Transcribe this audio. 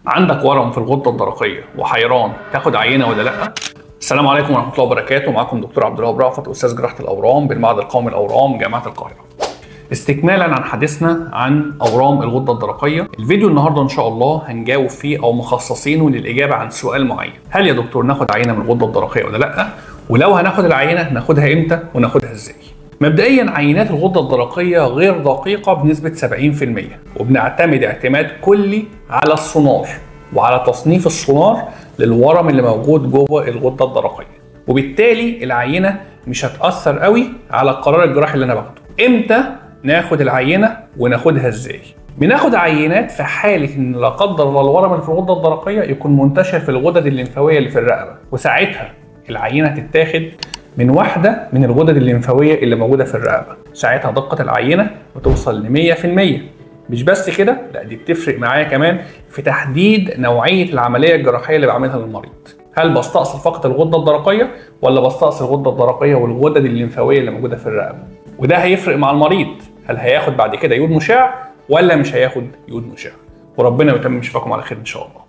عندك ورم في الغدة الدرقية وحيران تاخد عينه ولا لا؟ السلام عليكم ورحمة الله وبركاته، معاكم دكتور عبد الوهاب رأفت، استاذ جراحه الاورام بالمعهد القومي للاورام جامعه القاهرة. استكمالا عن حديثنا عن اورام الغدة الدرقية، الفيديو النهارده ان شاء الله هنجاوب فيه او مخصصينه للاجابة عن سؤال معين: هل يا دكتور ناخد عينه من الغدة الدرقية ولا لا؟ ولو هناخد العينة ناخدها امتى وناخدها ازاي؟ مبدئيا عينات الغدة الدرقية غير دقيقة بنسبة 70%، وبنعتمد اعتماد كلي على السونار وعلى تصنيف السونار للورم اللي موجود جوه الغدة الدرقية، وبالتالي العينة مش هتاثر قوي على القرار الجراحي اللي انا باخده. امتى ناخد العينة وناخدها ازاي؟ بناخد عينات في حاله ان لا قدر الله الورم اللي في الغدة الدرقية يكون منتشر في الغدد الليمفاويه اللي في الرقبة، وساعتها العينة تتاخد من واحدة من الغدد الليمفاويه اللي موجودة في الرقبة، ساعتها دقه العينة بتوصل ل 100%. مش بس كده، لا دي بتفرق معايا كمان في تحديد نوعية العملية الجراحية اللي بعملها للمريض. هل بستأصل فقط الغدة الدرقية ولا بستأصل الغدة الدرقية والغدد الليمفاويه اللي موجودة في الرقبة؟ وده هيفرق مع المريض، هل هياخد بعد كده يود مشع ولا مش هياخد يود مشع؟ وربنا يتمم شفاكم على خير ان شاء الله.